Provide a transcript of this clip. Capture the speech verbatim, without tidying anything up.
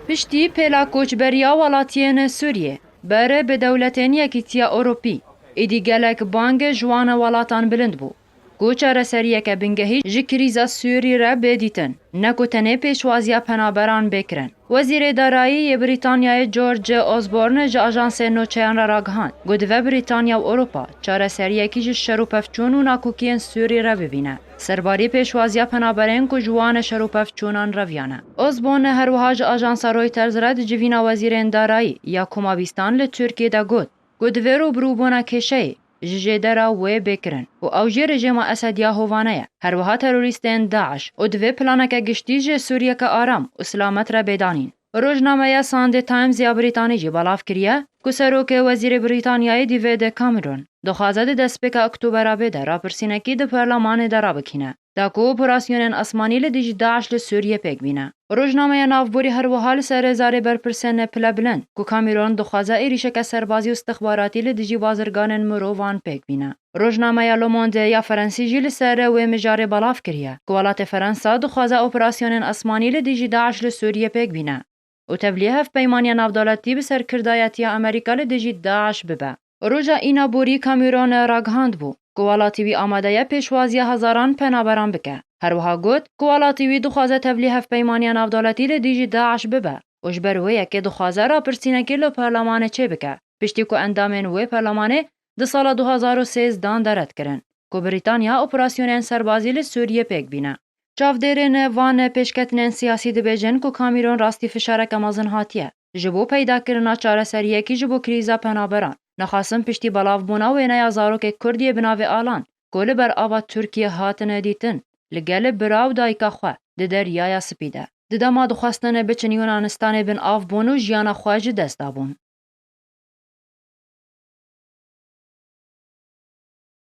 Piştî pêla koçberiya welatiyên Sûriyê, berê bi dewletên Yekîtiya Ewropî, êdî gelek bang ji wan welatan bilind bû ku çareseriyeke bingehî ji krîza Sûrî re bê dîtin, ne ku tenê pêşwaziya penaberan bê kirin. Wezîrê Darayî yê Brîtanyayê George Osborne ji ajansên nûçeyan re ragihand ku divê Brîtanya û Ewropa çareseriyekî ji şer û pevçûn û nakokiyên Sûrî re bibîne. Serbarî pêşwaziya penaberên ku ji wan şer û pevçûnan reviyane. Osborne her wiha ji ajansa Reuters re di civîna wezîrên darayî ya Komabîstan li Tirkiyê de got ku divê rûbirûbûna kêşeyê ji jêdera wê bê kirin û ew jî rejîma Esediya hovane ye, her wiha terorîstên DAIŞ û divê planeke giştî ji Sûriyeke aram û silamet re bê danîn. Rojnameya Sunday Times ya Brîtanî jî belav kiriye ku serokê wezîrê Brîtanyayê David Cameron dixwaze di destpêka Oktobera bê de rapirsînekî di perlemanê de rabikîne, da ku operasyonên asmanî li dijî DAIŞ li Sûriyê pêk bîne. Rojnameya navborî her wiha li ser rêzarê berpirsên pile bilind ku Cameron dixwaze êrîşeke serbazî û istixbaratî li dijî bazirganên mirovan pêk bîne. Rojnameya Le Monde ya Ferensî jî li ser wê mijarê belav kiriye ku welatê Ferensa dixwaze operasyonên asmanî li dijî DAIŞ li Sûriyê pêk bîne û tevlî hevpeymaniya navdewletî bi serkirdayetiya Amerîka li dijî DAIŞ bibe. Roja îna borî Cameron ragihand bû ku welatî wî amade ye pêşwaziya hezaran penaberan bike. Her wiha got ku welatî wî dixwaze tevlî hevpeymaniya navdewletî li dijî DAIŞ bibe û ji ber wê yekê dixwaze rapirsînekî li perlemanê çêbike, piştî ku endamên wê perlemanê di sala du hazar û sêzdeh de red kirin ku Brîtanya operasyonên serbazî li Sûriyê pêk bîne. Çavdêrên van pêşketinên siyasî dibêjin ku Cameron rastî fişareke mezin hatiye ji bo peydakirina çareseriyekî ji bo krîza penaberan. Nexasim piştî belavbûna wêneya zarokê Kurd yê bi navê Alan ku li ber ava Tirkiyê hatine dîtin, li gel bira û dayika xwe di Deryaya Spî de. Di dema dixwestin biçin Yunanistanê bin av bûn û jiyana xwe ji dest dabûn.